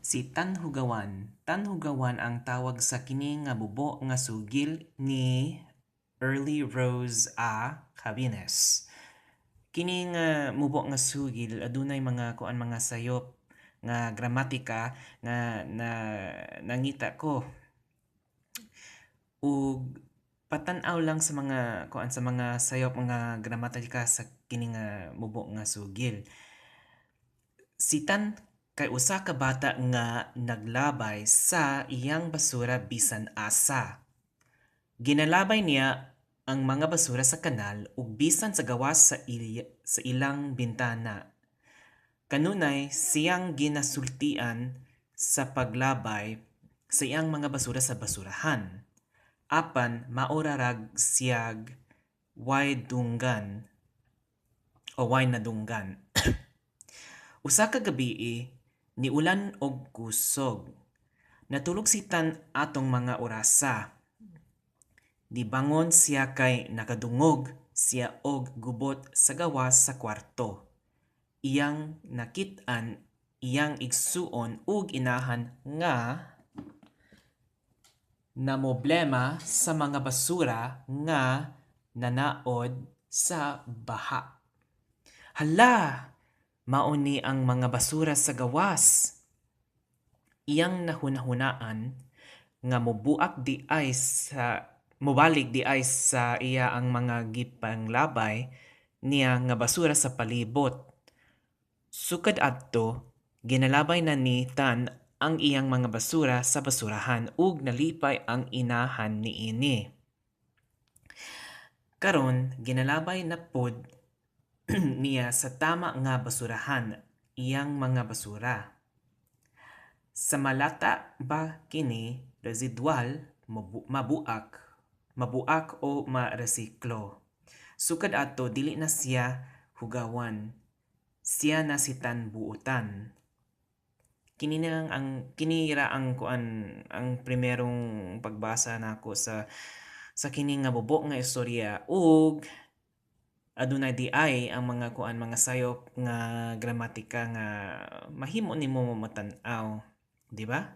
Si Tanhugawan. Tanhugawan ang tawag sa kini nga bubo nga sugil ni Early Rose A. Cabines. Kini nga mubo nga sugil adunay mga kuan, mga sayop nga gramatika nga na nangita ko. Ug patan-aw lang sa mga kuan, sa mga sayop nga gramatika sa kini nga mubo nga sugil. Si Tan kay usa ka bata nga naglabay sa iyang basura bisan asa. Ginalabay niya ang mga basura sa kanal ug bisan sa gawas sa ilang bintana. Kanunay siyang ginasultian sa paglabay sa iyang mga basura sa basurahan. Apan mao ra rag siyag way dunggan o way nadunggan. Usa ka gabii, niulan og kusog. Natulog si Tan atong mga orasa. Nibangon siya kay nakadungog siya og gubot sa gawas sa kwarto. Iyang nakit-an iyang igsuon ug inahan nga namoblema sa mga basura nga nanaod sa baha. "Hala! Mao ni ang mga basura sa gawas," iyang nahunahunaan, nga mobuak diay sa mobalik diay sa iya ang mga gipanglabay niya nga basura sa palibot. Sukad adto, ginalabay na ni Tan ang iyang mga basura sa basurahan ug nalipay ang inahan niini. Karon ginalabay na pod niya sa tama nga basurahan iyang mga basura. Sa malata ba kini residual mabuak o maresiklo. Sukad ato, dili na siya hugawan. Siya na si Tan Buutan. Kini na lang ang kini ra ang kuan, ang primerong pagbasa nako sa kini nga bubo nga istorya ug adunay diay ang mga kuan, mga sayop nga gramatika nga mahimo nimo matan-aw, di ba?